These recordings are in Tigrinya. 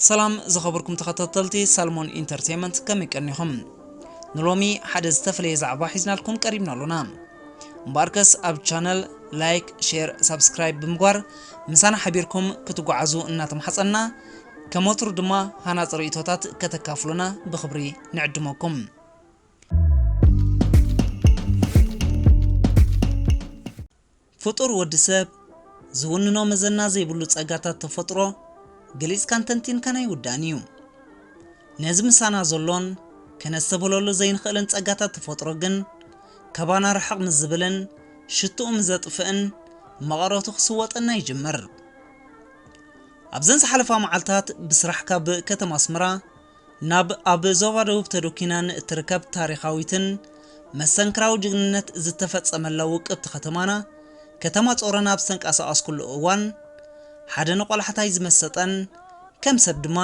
ሰላም ዝኸበርኩም ተኸታተልቲ ሳልሞን ኢንተርቴይመንት፣ ከመይ ቀኒኹም? ንሎሚ ሓደ ዝተፈለየ ዛዕባ ሒዝናልኩም ቀሪብና ኣሎና። እምበኣርከስ ኣብ ቻነል ላይክ፣ ሼር፣ ሳብስክራይብ ብምግባር ምሳና ሓቢርኩም ክትጓዓዙ እናተማሕጸና፣ ከም ወትሩ ድማ ሃናጺ ርእይቶታት ከተካፍሉና ብኽብሪ ንዕድመኩም። ፍጡር ወዲ ሰብ ዝውንኖ መዘና ዘይብሉ ጸጋታት ተፈጥሮ ገሊጽካን ተንቲንካን ኣይውዳእን እዩ። ነዚ ምሳና ዘሎን ከነስተብህለሉ ዘይንኽእልን ጸጋታት ተፈጥሮ ግን፣ ካባና ርሕቕ ምስ ዝብልን ሽትኡ ምስ ዘጥፍእን፣ መቐረቱ ክስወጠና ይጅምር። ኣብዘን ዝሓለፋ መዓልታት ብስራሕ ካብ ከተማ ኣስመራ ናብ ኣብ ዞባ ደቡብ ተደኲናን እትርከብ ታሪኻዊትን መስተንክራዊ ጅግንነት ዝተፈጸመላ ውቅብቲ ከተማና፣ ከተማ ጾሮና ኣብ ዝተንቀሳቐስኩሉ እዋን፣ ሓደ ንቆላሕታይ ዝመሰጠን፣ ከም ሰብ ድማ፣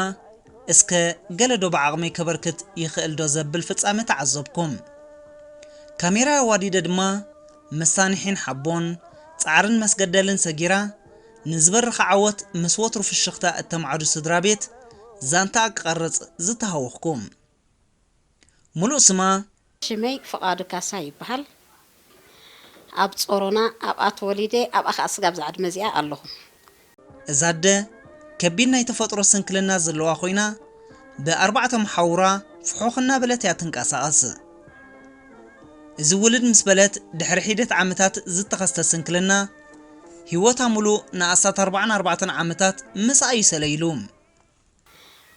እስከ ገለ ዶ ብዓቕመይ ከበርክት ይኽእል ዶ ዘብል ፍጻመ ተዓዘብኩ። ካሜራይ ኣዋዲደ ድማ፣ መሳንሒን ሓቦን፣ ጻዕርን መስገደልን ሰጊራ፣ ንዝበርኽ ዓወት ምስ ወትሩ ፍሽኽታ እተማዕዱ ስድራ ቤት ዛንታኣ ክቐርጽ ዝተሃወኽኩ። ምሉእ ስማ፣ ሽመይ ፍቓዱ ካሳ ይበሃል። ኣብ ጾሮና ኣብኣ ተወሊደ፣ ኣብኣ ኸኣ ስጋብ ዝዓድመ እዚኣ ኣለኹ። እዛ ኣደ ከቢድ ናይ ተፈጥሮ ስንክልና ዘለዋ ኮይና፣ ብኣርባዕተ መሓውራ ፍሑኽ እናበለት እያ ትንቀሳቐስ። እዚ ውልድ ምስ በለት ድሕሪ ሒደት ዓመታት ዝተኸስተ ስንክልና፣ ህይወታ ሙሉእ ንኣስታት ኣርባዓን ኣርባዕተን ዓመታት ምስኣ እዩ ሰለይሉ።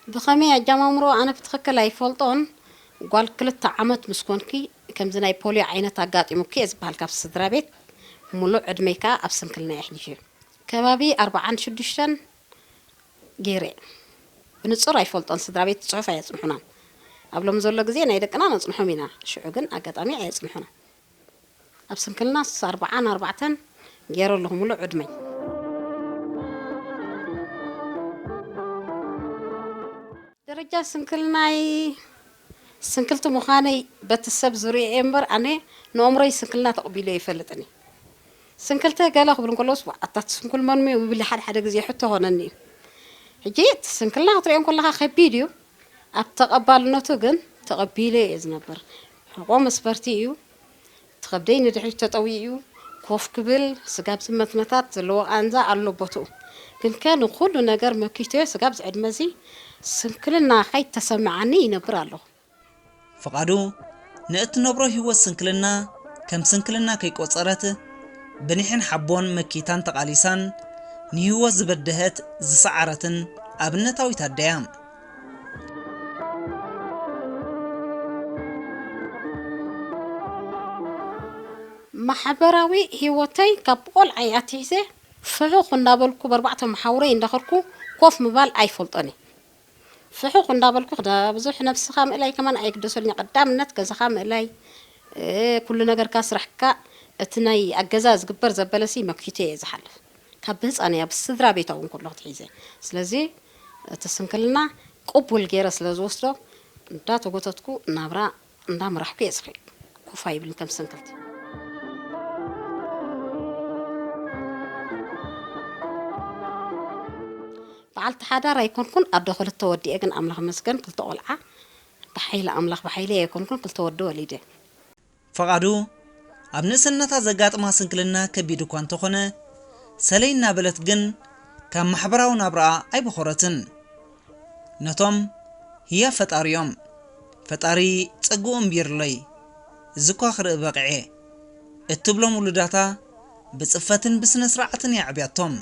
ብኸመይ ኣጀማምሮ ኣነ ብትኽክል ኣይፈልጦን። ጓል ክልተ ዓመት ምስ ኮንኪ ከምዚ ናይ ፖልዮ ዓይነት ኣጋጢሙኪ እየ ዝበሃል ካብ ስድራ ቤት። ሙሉእ ዕድመይ ከኣ ኣብ ስንክልና የሕሊፈ። ከባቢ ኣርባዓን ሽዱሽተን ገይረ። ብንጹር ኣይፈልጦን፣ ስድራ ቤት ጽሑፍ ኣየጽንሑናን። ኣብ ሎሚ ዘሎ ግዜ ናይ ደቅና ነጽንሖም ኢና፣ ሽዑ ግን ኣጋጣሚ ኣየጽንሑናን። ኣብ ስንክልናስ ኣርባዓን ኣርባዕተን ገይረ ኣለኹ፣ ሙሉእ ዕድመይ። ደረጃ ስንክልናይ፣ ስንክልቲ ምዃነይ በቲ ሰብ ዙርያ'የ እምበር፣ ኣነ ንኣእምሮይ ስንክልና ተቐቢለዮ ኣይፈልጥን እየ። ስንክልቲ ገለ ክብሉ እንከለውስ፣ "ዋእ፣ ኣታ እቲ ስንኩል መን እዩ?" ይብል ሓደ ሓደ ግዜ ሕቶ ኾነኒ እዩ። ሕጂ እቲ ስንክልና ክትሪኦ እንከለኻ ከቢድ እዩ። ኣብ ተቐባልነቱ ግን ተቐቢለ እየ ዝነብር። ሕቖ መስበርቲ እዩ። እቲ ከብደይ ንድሕሪት ተጠውዩ እዩ። ኮፍ ክብል፣ ስጋብ ዝመትመታት ዘለዎ ቃንዛ ኣሎ ቦትኡ። ግንከ ንኹሉ ነገር መኪተዮ ስጋብ ዝዕድመ እዚ ስንክልና ከይተሰምዓኒ ይነብር ኣለኹ። ፍቓዱ ንእትነብሮ ህይወት ስንክልና ከም ስንክልና ከይቆጸረት፣ ብኒሕን ሓቦን መኪታን ተቓሊሳን ንህይወት ዝበደሀት ዝሰዓረትን ኣብነታዊት ኣደ'ያ። ማሕበራዊ ህይወተይ ካብ ቆልዓይ ኣትሒዘ ፍሑኽ እንዳበልኩ ብኣርባዕተ መሓውረይ እንዳኸድኩ ኮፍ ምባል ኣይፈልጦን እየ። ፍሑኽ እንዳበልኩ ክዳ ብዙሕ ነብስኻ ምእላይ ከማን ኣይግደሰሉን እዩ። ቀዳምነት ገዛኻ ምእላይ፣ እ፣ ኩሉ ነገርካ ስራሕካ፣ እቲ ናይ ኣብ ገዛ ዝግበር ዘበለሲ መኪተ እየ ዝሓልፍ። ካብ ብህፃን እያ ብስድራ ቤታ እውን ከለኹ ትሒዘ። ስለዚ እቲ ስንክልና ቅቡል ገይረ ስለ ዝወስዶ እንዳተጎተትኩ ናብራ እንዳመራሕኩ እየ ዝኸይድ። ኮፍ ኣይብልን ከም ስንክልቲ። በዓልቲ ሓዳር ኣይኮንኩን፣ ኣዶ ክልተ ወዲኤ ግን ኣምላኽ መስገን ክልተ ቆልዓ ብሓይሊ ኣምላኽ ብሓይሊ ኣይኮንኩን ክልተ ወዲ ወሊደ። ፍቓዱ ኣብ ንእስነታ ዘጋጥማ ስንክልና ከቢድ እኳ እንተኾነ፣ ሰለይ እናበለት ግን ካብ ማሕበራዊ ናብራኣ ኣይበኾረትን። ነቶም ህያ ፈጣሪኦም፣ "ፈጣሪ ጸግኡ እምቢርለይ፣ እዚ እኳ ክርኢ በቒዐ" እትብሎም ውሉዳታ ብጽፈትን ብስነ ስርዓትን እያ ኣዕብያቶም።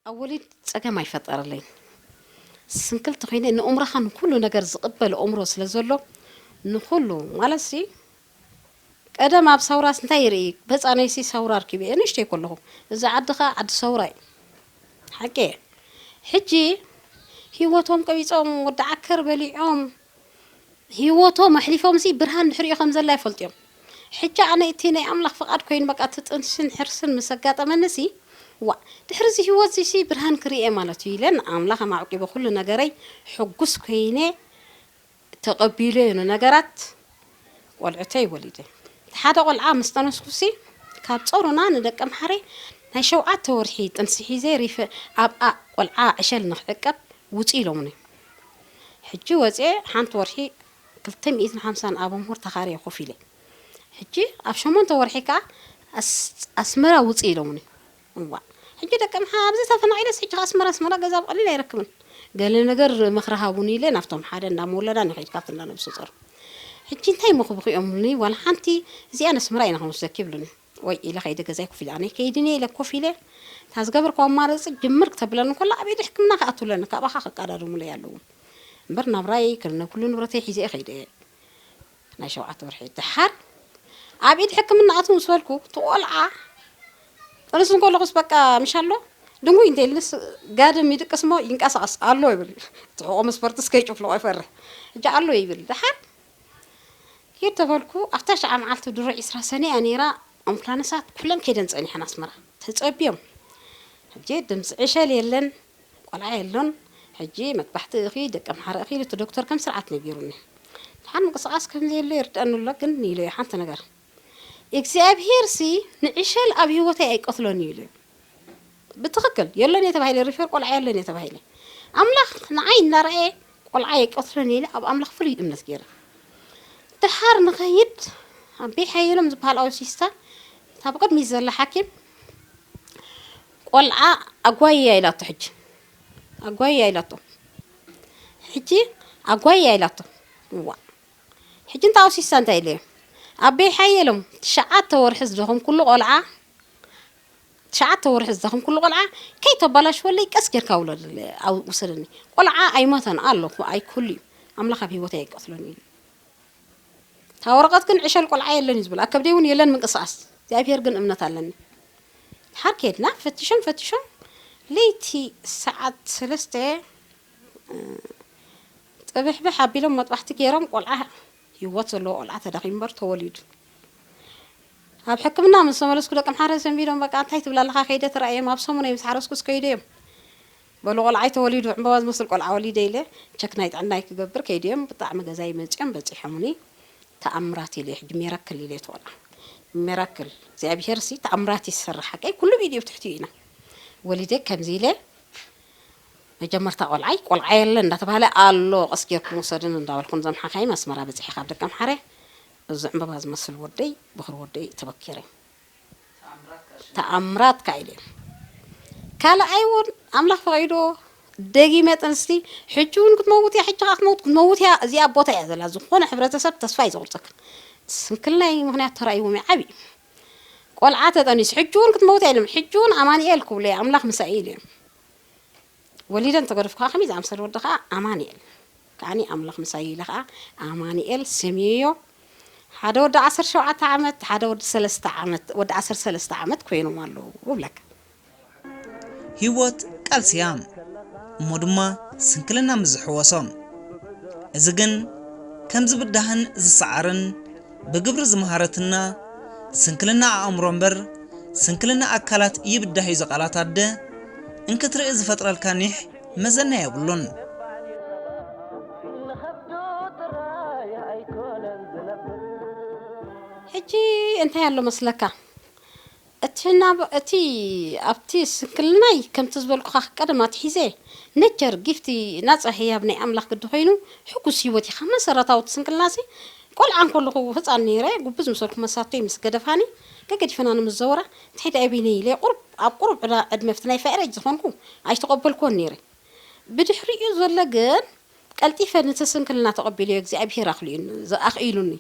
ኣብ ወሊድ ጸገም ኣይፈጠረለይን። ስንክልቲ ኮይነ ንእምሮኻ ንኩሉ ነገር ዝቕበል ኣእምሮ ስለ ዘሎ፣ ንኩሉ ማለትሲ፣ ቀደም ኣብ ሳውራስ እንታይ ይርኢ? በጻነይሲ ሳውራ ኣርኪበ እየ ንእሽተይ ከለኹ። እዚ ዓዲ ኸኣ ዓዲ ሳውራ እዩ። ሓቂ እየ። ሕጂ ህይወቶም ቀቢጾም፣ ወዲ ዓከር በሊዖም፣ ህይወቶም ኣሕሊፎምሲ ብርሃን ድሕሪኡ ከም ዘላ ይፈልጡ እዮም። ሕጂ ኣነ እቲ ናይ ኣምላኽ ፍቓድ ኮይኑ በቃ እቲ ጥንስን ሕርስን ምስ ኣጋጠመኒሲ፣ ዋእ፣ ድሕሪ እዚ ህይወትዚሲ ብርሃን ክርኢ እየ ማለት እዩ ኢለ ንኣምላኽ ኣማዕቂበ ኩሉ ነገረይ ሕጉስ ኮይነ ተቐቢለዮ ንነገራት ቆልዑተይ ወሊደ። እቲ ሓደ ቆልዓ ምስ ጠነስኩሲ ካብ ጾሮና ንደቀምሓረ ናይ ሸውዓተ ወርሒ ጥንሲ ሒዘ ሪፈ ኣብኣ ቆልዓ ዕሸል ንኽዕቀብ ውጺ ኢሎምኒ። ሕጂ ወጽኤ ሓንቲ ወርሒ ክልተ ሚእትን ሓምሳን ኣብ ምሁር ተኻርየ ኮፍ ኢለ። ሕጂ ኣብ ሸሞንተ ወርሒ ከኣ ኣስ-፣ ኣስመራ ውጽእ ኢሎምኒ። እዋ፣ ሕጂ ደቂ ምሓ ኣብዚ ተፈናቒለስ ሕጂ ኣስመራ፣ ኣስመራ ገዛ ብቐሊል ኣይረክብን። ገለ ነገር ምኽሪ ሃቡኒ ኢለ ናብቶም ሓደ እንዳ መወለዳ ንኸይድ ካብቲ እንዳ ነብሰ ጾር። ሕጂ እንታይ ምኽብኺ እዮም ኢሉኒ፣ ዋላ ሓንቲ እዚኣ ነስመራ ኢና ክንወስደኪ ይብሉኒ። ወይ ኢለ ከይደ ገዛይ ኮፍ ኢለ፣ ኣነ ከይድኒ ኢለ ኮፍ ኢለ፣ እታ ዝገበርኩ ኣማራጺ ጅምር ክተብለኒ እንከላ ኣብ ኢድ ሕክምና ክኣትውለኒ፣ ካብኣኻ ከቃዳድሙለይ ኣለዉ። እምበር ናብራይ ክነ ኩሉ ንብረተይ ሒዘ እየ ከይደ። ናይ ሸውዓተ ወርሒ ድሓር ኣብ ኢድ ሕክምና ኣትው ምስ በልኩ፣ እቲ ቆልዓ ጥንስ እንከለኹስ በቃ ምሽ ኣሎ፣ ድንጉይ እንተ ኢልንስ ጋድም ይድቅስ እሞ ይንቀሳቐስ ኣሎ ይብል። እቲ ሕቖ መስፈርትስ ከይጭፍልቖ ይፈርሕ። ሕጂ ኣሎ ይብል። ድሓር ሂድ ተበልኩ። ኣብታ ሸዓ መዓልቲ ድሮ ዒስራ ሰነ እያ ነይራ። ኣምቡላንሳት ኩለን ከይደን ጸኒሐን ኣስመራ። ተጸብዮም። ሕጂ ድምፂ ዕሸል የለን፣ ቆልዓ የሎን። ሕጂ መጥባሕቲ እኺ፣ ደቂ ኣምሓራ እኺ ኢሉ እቲ ዶክተር ከም ስርዓት ነጊሩኒ። ድሓን ምንቅስቓስ ከም ዘየሎ ይርድኣኒ ኣሎ፣ ግን ኢለ ሓንቲ ነገር። እግዚኣብሄርሲ ንዕሸል ኣብ ህይወተይ ኣይቀትሎን እዩ ኢሉ። ብትኽክል የለን እየ ተባሂለ፣ ሪፈር ቆልዓ የለን እየ ተባሂለ። ኣምላኽ ንዓይ እናረኣየ ቆልዓ ኣይቀትሎን እየ ኢለ ኣብ ኣምላኽ ፍሉይ እምነት ገይረ። ድሓር ንኸይድ ኣቤ ሓየሎም ዝበሃል ኣውቲስታ፣ እታ ብቕድሚት ዘላ ሓኪም፣ ቆልዓ ኣጓይያ ኢላቶ። ሕጂ ኣጓይያ ኢላቶ። ሕጂ ኣጓይያ ኢላቶ። እዋ። ሕጂ እንተ ኣውሲሳ እንታይ ኢለዮ? ኣቤ ሓየሎም፣ ትሽዓተ ወርሒ ዝደኸምኩሉ ቆልዓ፣ ትሽዓተ ወርሒ ዝደኸምኩሉ ቆልዓ፣ ከይተባላሽወለይ ቀስ ጌርካ ውለደለይ፣ ኣው-፣ ውሰደኒ። ቆልዓ ኣይሞተን ኣሎ፣ ኣይኩሉ እዩ። ኣምላኽ ኣብ ህይወተይ ኣይቀትሎን ኢሉ። እታ ወረቐት ግን ዕሸል ቆልዓ የለን እዩ ዝብል። ኣብ ከብደይ እውን የለን ምንቅስቓስ። እግዚኣብሄር ግን እምነት ኣለኒ። ድሓር ከድና ፈቲሾም ፈቲሾም ለይቲ ሰዓት ሰለስተ፣ እ፣ ጥብሕብሕ ኣቢሎም መጥባሕቲ ገይሮም ቆልዓ፣ ህይወት ዘለዎ ቆልዓ ተዳኺሙ እምበር ተወሊዱ። ኣብ ሕክምና ምስ ተመለስኩ ደቂ ኣምሓረ ሰንቢዶም፣ በቃ እንታይ ትብል ኣለኻ? ከይደ ተራእዮም፣ ኣብ ሰሙነይ ምስ ሓረስኩስ ከይደ እዮም። በሉ ቆልዓይ ተወሊዱ፣ ዕምበባ ዝመስል ቆልዓ ወሊደ ኢለ ቸክ ናይ ጥዕናይ ክገብር ከይደ እዮም። ብጣዕሚ ገዛይ መጺኦም በጺሖምኒ። ተኣምራት ኢለ ሕጂ ሜራክል ኢለ እቲ ቆልዓ። ሜራክል፣ እግዚኣብሄር ሲ ተኣምራት ይሰርሕ። ሓቀይ ኩሉ ብኢዱ እዩ፣ ትሕቲኡ ኢና። ወሊደ ከምዚ ኢለ መጀመርታ ቆልዓይ፣ ቆልዓ የለ እንዳተባሃለ ኣሎ፣ ቀስ ጌርኩም ውሰድን እንዳበልኩ ነዞም ሓኻይም ኣስመራ በጺሐ ካብ ደቂ ኣምሓረ እዚ ዕምበባ ዝመስል ወደይ፣ በኹሪ ወደይ ተበኪረ። ተኣምራት ካኢለ። ካልኣይ እውን ኣምላኽ ፈቒዶ ደጊመ ጥንስቲ፣ ሕጂ እውን ክትመውት እያ፣ ሕጂ ኸዓ ክትመውት፣ ክትመውት እያ። እዚኣ ቦታ እያ ዘላ። ዝኾነ ሕብረተሰብ ተስፋ እዩ ዘቑርጸካ። ስንክልናይ ምኽንያት ተራእይዎም እዩ ዓብዪ። ቆልዓ ተጠኒሱ፣ ሕጂ እውን ክትመውት እያ ኢሎም። ሕጂ እውን ኣማኑኤል ክብሉ እየ፣ ኣምላኽ ምሳይ ኢሉ እዮም። ወሊደ እንተገደፍኩ ከኣ ከመይ ዝኣምሰለ ወዲ ከኣ ኣማኑኤል። ከኣኒ ኣምላኽ ምሳይ ኢለ ከኣ ኣማኑኤል ስምየዮ። ሓደ ወዲ ዓሰርተ ሸውዓተ ዓመት፣ ሓደ ወዲ ሰለስተ ዓመት፣ ወዲ ዓሰርተ ሰለስተ ዓመት ኮይኖም ኣለዉ እብለካ። ህይወት ቃልሲ እያ፣ እሞ ድማ ስንክልና ምስ ዝሕወሶ። እዚ ግን ከም ዝብዳህን ዝሰዓርን ብግብሪ ዝመሃረትና፣ ስንክልና ኣእምሮ እምበር ስንክልና ኣካላት ይብዳህ እዩ ዝቃላት ኣደ እንክትርኢ ዝፈጥረልካ ኒሕ መዘና የብሉን። ሕጂ እንታይ ኣሎ መስለካ? እቲ ናብ-፣ እቲ ኣብቲ ስንክልናይ ከምቲ ዝበልኩኻ ቀደም ኣትሒዘ ነቸር ጊፍቲ ናጻ ህያብ ናይ ኣምላኽ ግዲ ኮይኑ ሕጉስ ህይወት ኢኻ። መሰረታዊ እቲ ስንክልናሲ ቆልዓ እንከለኹ ህጻን ነይረ፣ ጉብዝ ምሰልኩ መሳቶይ ምስ ገደፋኒ ገገዲፈናኒ ምስ ዘወራ እንታይ ደኣ በይነይ ኢለ ቁሩብ፣ ኣብ ቁሩብ ዕዳ-፣ ዕድመ ኣብቲ ናይ ፍቕረይ ዝኾንኩ ኣይተቐበልኩዎን ነይረ። ብድሕሪኡ ዘሎ ግን ቀልጢፈ ነቲ ስንክልና ተቐቢለዮ፣ እግዚኣብሄር ኣኽሊኡኒ፣ ኣኽኢሉኒ።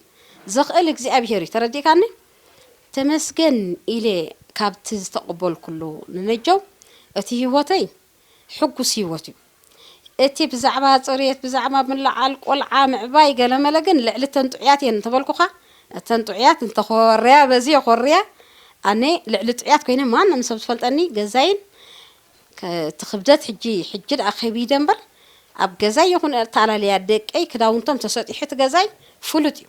ዘኽእል እግዚኣብሄር እዩ፣ ተረዲእካኒ? ተመስገን ኢለ ካብቲ ዝተቐበልኩሉ ንነጀው እቲ ህይወተይ ሕጉስ ህይወት እዩ። እቲ ብዛዕባ ጽሬት፣ ብዛዕባ ምልዓል ቆልዓ ምዕባይ ገለመለ ግን ልዕሊ እተን ጥዑያት እየን እንተበልኩኻ፣ እተን ጥዑያት እንተኾርያ በዚ የኾርያ፣ ኣነ ልዕሊ ጥዑያት ኮይነ ማንም ሰብ ዝፈልጠኒ ገዛይን ከ-፣ እቲ ክብደት ሕጂ፣ ሕጂ ደኣ ከቢደ እምበር፣ ኣብ ገዛይ ይኹን ኣተኣላልያ ደቀይ ክዳውንቶም ተሰጢሑ እቲ ገዛይ ፍሉጥ እዩ።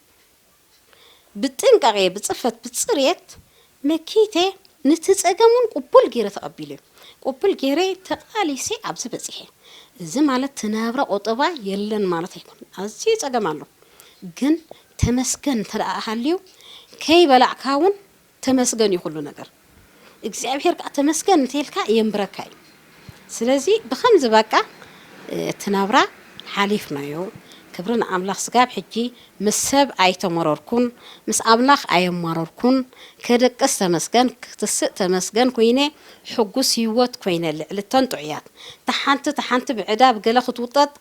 ብጥንቃቄ፣ ብጽፈት፣ ብጽሬት መኪተ ነቲ ጸገም እውን ቅቡል ገይረ ተቐቢለ። ቅቡል ገይረ ተቓሊሰ ኣብዚ በጺሐ። እዚ ማለት እቲ ናብራ ቁጠባ የለን ማለት ኣይኮነን። ኣዝዩ ጸገም ኣሎ። ግን ተመስገን እንተ ደኣ ሃልዩ ከይበላዕካ እውን ተመስገን እዩ ኩሉ ነገር። እግዚኣብሔር ከዓ ተመስገን እንተልካ የንብረካ እዩ። ስለዚ ብኸምዚ በቃ እቲ ናብራ ሓሊፍናዮ። ክብሪ ንኣምላኽ። ስጋብ ሕጂ ምስ ሰብ ኣይተመረርኩን፣ ምስ ኣምላኽ ኣየማረርኩን። ከደቅስ ተመስገን፣ ክትስእ ተመስገን ኮይነ፣ ሕጉስ ህይወት ኮይነ፣ ልዕሊ እተን ጥዑያት። ተሓንቲ ተሓንቲ ብዕዳ ብገለ ክትውጠጥ፣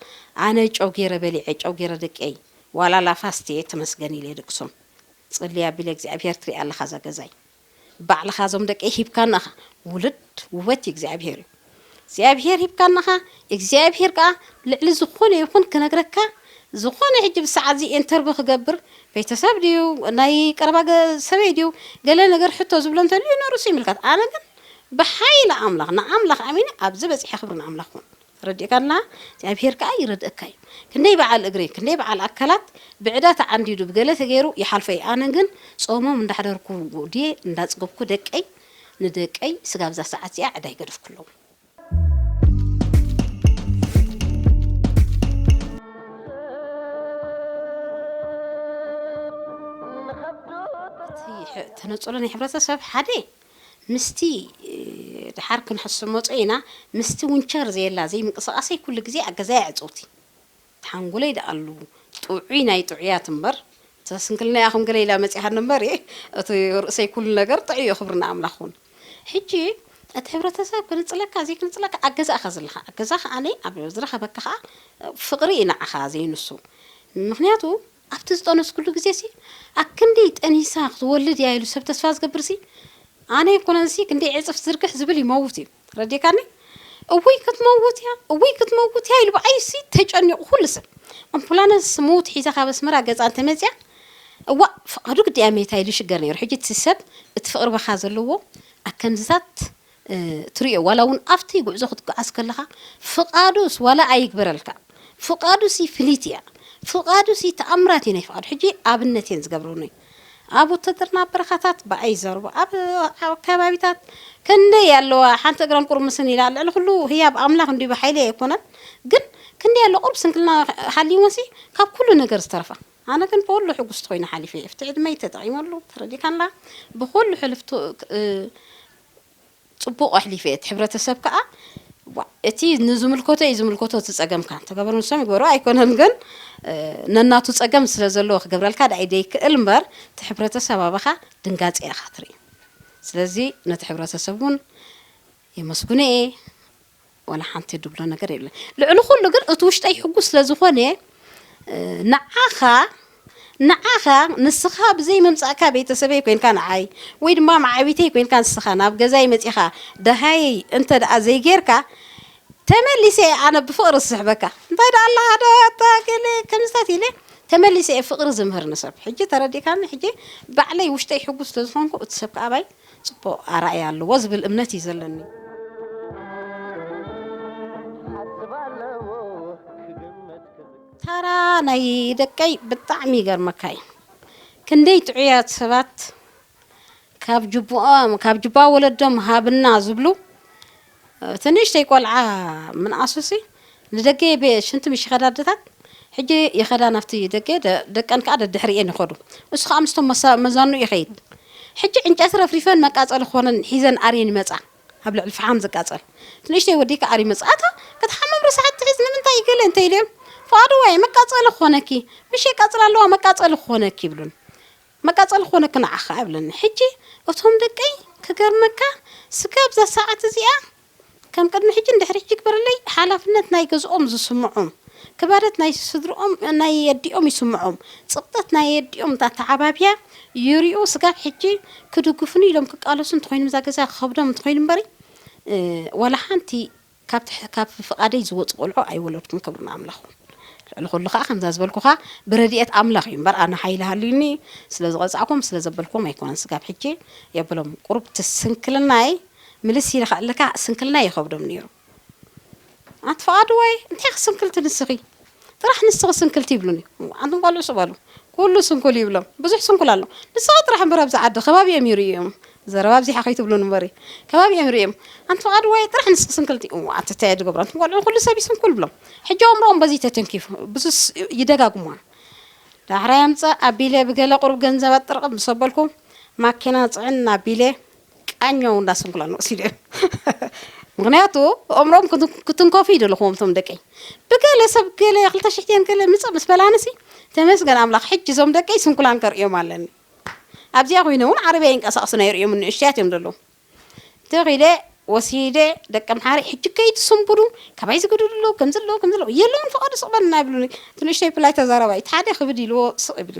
ኣነ ጨው ገይረ በሊዐ፣ ጨው ገይረ ደቀይ፣ ዋላ ላፋስት እየ ተመስገን ኢለ ደቅሶም። ጽልይ ኣቢለ እግዚኣብሔር ትሪኣ ኣለኻ እዛ ገዛይ። ባዕልኻ እዞም ደቀይ ሂብካና ኢኻ። ውሉድ ውበት እግዚኣብሔር እዩ። እግዚኣብሔር ሂብካና ኢኻ። እግዚኣብሔር ከኣ ልዕሊ ዝኾነ ይኹን ክነግረካ፣ ዝኾነ ሕጂ ብሰዓት እዚ ኢንተርቪው ክገብር፣ ቤተሰብ ድዩ፣ ናይ ቀረባ ገ-፣ ሰበይ ድዩ፣ ገለ ነገር ሕቶ ዝብሎ እንተልዩ ነርሱ ይምልከት። ኣነ ግን ብሓይሊ ኣምላኽ፣ ንኣምላኽ ኣሚነ ኣብዚ በጺሐ። ክብሪ ንኣምላኽ ይኹን። ረዲእካና እግዚኣብሔር ከኣ ይረድእካ እዩ። ክንደይ በዓል እግሪ፣ ክንደይ በዓል ኣካላት ብዕዳ ተዓንዲዱ ብገለ ተገይሩ ይሓልፎ እዩ። ኣነ ግን ጾሞም እንዳሕደርኩ ድየ እንዳጽገብኩ ደቀይ፣ ንደቀይ ስጋብ እዛ ሰዓት እዚኣ ዕዳ ይገደፍኩሎም። እቲ ሕ-፣ ተነጽሎ ናይ ሕብረተሰብ ሓደ ምስቲ፣ እ፣ ድሓር ክንሕስብ መጾ ኢና፣ ምስቲ ዊንቸር ዘየላ ዘይምንቅስቓሰይ ኩሉ ግዜ ኣብ ገዛይ ኣዕጽውቲ። ተሓንጉለይ ደኣሉ ጥዑይ ናይ ጥዑያት እምበር፣ እታ ስንክልና ኢኹም ገለ ኢላ መጺኣትኒ እምበር፣ እቲ ርእሰይ ኩሉ ነገር ጥዑይ እዩ፣ ክብሪ ንኣምላኽ ይኹን። ሕጂ እቲ ሕብረተሰብ ክንጽለካ ዘይክንጽለካ ኣብ ገዛ ኢኻ ዘለኻ። ኣብ ገዛ ከኣ ኣብ ዝረኸበካ ከኣ ፍቕሪ እዩ ንዓኻ ዘይንሱ። ምኽንያቱ ኣብቲ ዝጠነስኩሉ ግዜሲ ኣክንዲ ጠኒሳ ክትወልድ እያ ኢሉ ሰብ ተስፋ ዝገብርሲ ኣነ ኣይኮነንሲ ክንደይ ዕጽፍ ዝርግሕ ዝብል ይመውት እዩ። ረዲእካኒ? እውይ ክትመውት እያ፣ እውይ ክትመውት እያ ኢሉ ብዓይሲ ተጨኒቑ ኩሉ ሰብ። ኣምቡላንስ ምዉት ሒዛ ካብ ኣስመራ ገጻ እንተመጽያ፣ እዋእ ፍቓዱ ግዲ እያ መይታ ኢሉ ይሽገር ነይሩ። ሕጂ እቲ ሰብ እቲ ፍቕሪ በኻ ዘለዎ ኣብ ከምዝታት እ፣ ትሪኦ፣ ዋላ እውን ኣብቲ ጉዕዞ ክትጓዓዝ ከለኻ ፍቓዱስ ዋላ ኣይግበረልካ፣ ፍቓዱሲ ፍልይቲ እያ፣ ፍቓዱሲ ተኣምራት እዩ ናይ ፍቓዱ። ሕጂ ኣብነት እየን ዝገብረኒ። ኣብ ውትድርና በረኻታት ብኣይ ይዛረቡ፣ ኣብ፣ ኣብ ከባቢታት ክንደይ ኣለዋ፣ ሓንቲ እግረን ቁርምስን ኢላ፣ ልዕሊ ኩሉ ህያብ ኣምላኽ እንዲዩ ብሓይሊ ኣይኮነን፣ ግን ክንደይ ኣሎ ቁሩብ ስንክልና ሃልይወንሲ ካብ ኩሉ ነገር ዝተረፋ። ኣነ ግን ብኩሉ ሕጉስቲ ኮይነ ሓሊፈ እየ። ኣብቲ ዕድመይ ተጠቒመሉ፣ ተረዲእካንላ፣ ብኩሉ ሕልፍቱ፣ እ፣ ጽቡቕ ኣሕሊፈ እየ። እቲ ሕብረተሰብ ከኣ፣ ዋ፣ እቲ ንዝምልከቶ እዩ ዝምልከቶ፣ እቲ ጸገምካ ተገበሩ ንሶም ይግበሩ ኣይኮነን፣ ግን፣ እ፣ ነናቱ ጸገም ስለ ዘለዎ ክገብረልካ ደኣ እዩ ዘይክእል እምበር፣ እቲ ሕብረተሰብ ኣባኻ ድንጋጸ ኢኻ ትርኢ። ስለዚ ነቲ ሕብረተሰብ እውን የመስግኖ እየ። ዋላ ሓንቲ ድብሎ ነገር የለን። ልዕሊ ኩሉ ግን እቲ ውሽጠይ ሕጉስ ስለ ዝኾነ፣ እ፣ ንዓኻ፣ ንዓኻ ንስኻ ብዘይ ምምጻእካ ቤተሰበይ ኮንካ ንዓይ፣ ወይ ድማ መዓቢተይ ኮንካ ንስኻ ናብ ገዛይ መጺኻ ደሃየይ እንተ ደኣ ዘይጌርካ፣ ተመሊሰ እየ ኣነ ብፍቕሪ ዝስሕበካ። እንታይ ደኣ ኣላ ሓደ ኣታ ገለ ከምዝታት ኢለ ተመሊሰ እየ ፍቕሪ ዝምህር ንሰብ። ሕጂ ተረዲእካኒ? ሕጂ ባዕለይ ውሽጠይ ሕጉስ ስለ ዝኾንኩ እቲ ሰብ ከኣ ኣባይ ጽቡቕ ኣራእያ ኣለዎ ዝብል እምነት እዩ ዘለኒ። ታራ ናይ ደቀይ ብጣዕሚ ይገርመካ እዩ። ክንደይ ጥዑያት ሰባት ካብ ጅቡኦም፣ ካብ ጅባ ወለዶም ሃብና ዝብሉ፣ እቲ ንእሽተይ ቆልዓ ምንኣሱሲ ንደገ ቤ-፣ ሽንቲ ምሽ ይኸዳ ኣደታት፣ ሕጂ ይኸዳ ናብቲ ደገ፣ ደ-፣ ደቀን ከኣ ደድሕሪኤን ይኸዱ። እሱ ከኣ ምስቶም መሳ-፣ መዛኑ ይኸይድ። ሕጂ ዕንጨቲ ረፍሪፈን መቃጸሊ ክኾነን ሒዘን ኣርየን ይመጻ። ኣብ ልዕሊ ፈሓም ዝቃጸል። እቲ ንእሽተይ ወደይ ከኣ ኣርዩ ይመጻ። ኣታ ክትሓምም ርሳሓት ትሒዝ ንምንታይ ገለ እንተ ኢለዮም፣ ፍቓዱ ዋይ መቃጸሊ ክኾነኪ፣ ምሽ የቃጽላ ኣለዋ መቃጸሊ ክኾነኪ ይብሉን። መቃጸሊ ክኾነኪ ንዓኻ ይብለኒ። ሕጂ እቶም ደቀይ ክገርመካ ስጋብ እዛ ሰዓት እዚኣ ከም ቅድሚ ሕጂ ንድሕሪ ሕጂ ግበረለይ፣ ሓላፍነት ናይ ገዝኦም ዝስምዖም፣ ክባደት ናይ ስድርኦም፣ ናይ የዲኦም ይስምዖም፣ ጽቕጠት ናይ የዲኦም ኣተዓባብያ ይሪኡ። ስጋብ ሕጂ ክድግፉኒ ኢሎም ክቃለሱ እንተኾይኑ፣ እዛ ገዛ ክኸብዶም እንተኾይኑ እምበሪ፣ እ፣ ዋላ ሓንቲ ካብ ትሕ-፣ ካብ ፍቓደይ ዝወጹ ቆልዑ ኣይወለድኩን፣ ክብሪ ንኣምላኽ ይኹን። ልዕሊ ኩሉ ከኣ ከምዛ ዝበልኩኻ ብረድኤት ኣምላኽ እዩ እምበር፣ ኣነ ሓይሊ ሃልዩኒ ስለ ዝቐጻዕኩም፣ ስለ ዘበልኩም ኣይኮነን። ስጋብ ሕጂ የብሎም። ቁሩብ እቲ ስንክልናይ ምልስ ኢለ ከኣ ኣለካ፣ ስንክልና ይኸብዶም ነይሩ። ኣቲ ፍቓዱ ወይ፣ እንታይ ኢኺ ስንክልቲ ንስኺ? ጥራሕ ንስኺ ስንክልቲ ይብሉኒ። ኣንቱም ቆልዑ ስቕ በሉ። ኩሉ ስንኩል ይብሎም። ብዙሕ ስንኩል ኣሎ። ንስኺ ጥራሕ እምበር ኣብዚ ዓዲ ከባቢ እዮም ይርእዮም። ዘረባ ኣብዚሓ ከይትብሉን እምበሪ። ከባቢ እዮም ይርእዮም። ኣንቲ ፍቓዱ ወይ፣ ጥራሕ ንስኺ ስንክልቲ። እዋ፣ ኣቲ እንታይ እየ ዝገብሮ? ኣንቱም ቆልዑ ኩሉ ሰብ እዩ ስንኩል ይብሎም። ሕጂ ኣእምሮኦም በዚ ተተንኪፉ። ብዙስ ይደጋግሙዋ። ዳሕራይ ኣምጻእ ኣቢለ ብገለ ቁሩብ ገንዘብ ኣጥርቕም ምስ ኣበልኩ፣ ማኪና ጽዕን ኣቢለ ቃኘው እንዳስንኩላን ወሲደ። ምኽንያቱ ኣእምሮም ክትን- ክትንከፉ ይደለኹዎም እቶም ደቀይ። ብገለ ሰብ ገለ ክልተ ሽሕ ቴን ገለ ምጽእ ምስ በላንሲ፣ ተመስገን ኣምላኽ፣ ሕጂ እዞም ደቀይ ስንኩላን ከርእዮም ኣለኒ። ኣብዚኣ ኮይነ እውን ዓረብያ ይንቀሳቐሱ ናይ ርእዮም ንእሽትያት እዮም ዘለዉ። ተኺደ ወሲደ ደቀ ምሓሪ፣ ሕጂ ከይትስንብዱ፣ ካባይ ዝገደዱ ኣለዉ፣ ከምዚ ኣለዉ፣ ከምዚ ኣለዉ። የለውን፣ ፍቓዱ ስቕ በልና ይብሉኒ። እቲ ንእሽተይ ብላይ ተዛረባይ፣ እቲ ሓደ ክብድ ኢልዎ ስቕ ይብል።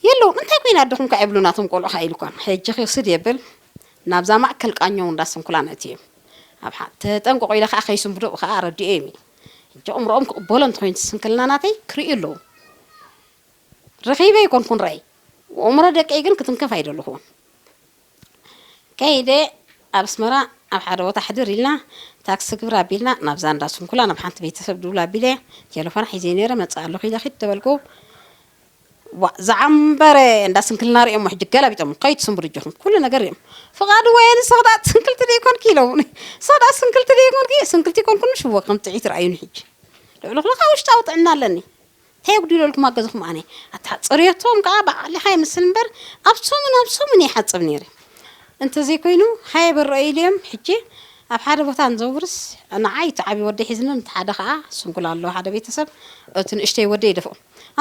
የለውን፣ እንታይ ኮይና ኣደኹም ከ ይብሉ ናቶም ቆልዑ ከኣ ኢልኳን። ሕጂ ክስድ የብል፣ ናብዛ ማእከል ቃኘው እንዳስንኩላን ኣእትየ። ኣብ ሓ-፣ ተጠንቀቑ ኢለ ከኣ ከይስንብዱ ከኣ ኣረዲኤ እየ። ሕጂ ኣእምሮኦም ክቕበሎ እንተኾይኑ ስንክልና ናተይ ክርእዩ ኣለዉ። ረኺበ ኣይኮንኩን ርኣይ፣ ኣእምሮ ደቀይ ግን ክትንከፍ ኣይደለኹዎን። ከይደ ኣብ ኣስመራ ኣብ ሓደ ቦታ ሕድር ኢልና፣ ታክሲ ግብር ኣቢልና ናብዛ እንዳ ስንኩላ ናብ ሓንቲ ቤተሰብ ድውል ኣቢለ፣ ቴሌፎን ሒዘ ነይረ፣ መጽእ ኣለኹ ኢለ ኪድ ተበልኩ። ዋ፣ ዝዓምበረ እንዳ ስንክልና ርእዮሞ ሕጂ ገላቢጦም፣ "ከይትስንብሩ እጆኹም፣ ኩሉ ነገር ርእዮም። ፍቓዱ ወየኒ ሰኽዳት ስንክልቲ ደይኮንኪ?" ኢሎምኒ። "ሰኽዳት ስንክልቲ ደይኮንኪ?" ስንክልቲ ይኮንኩን ሽዎ ከም ጥዒት ረኣዩኒ ሕጂ። ልዕሊ ኩሉ ከዓ ውሽጣዊ ጥዕና ኣለኒ። እንታይ የጉዲለልኩም ኣገዝኹም ኣነ? ኣታ ጽርየቶም ከዓ ባዕልኻ ይመስል እምበር ኣብ ሰሙን ኣብ ሰሙን ይሓጽብ ነይረ። እንተዘይኮይኑ ሃየ በርኦ ኢለዮም። ሕጂ ኣብ ሓደ ቦታ ንዘውርስ ንዓይ እቲ ዓብዪ ወደይ ሒዝኒ፣ እቲ ሓደ ከዓ ስንኩል ኣለዎ ሓደ ቤተሰብ፣ እቲ ንእሽተይ ወደይ ይደፍኦ።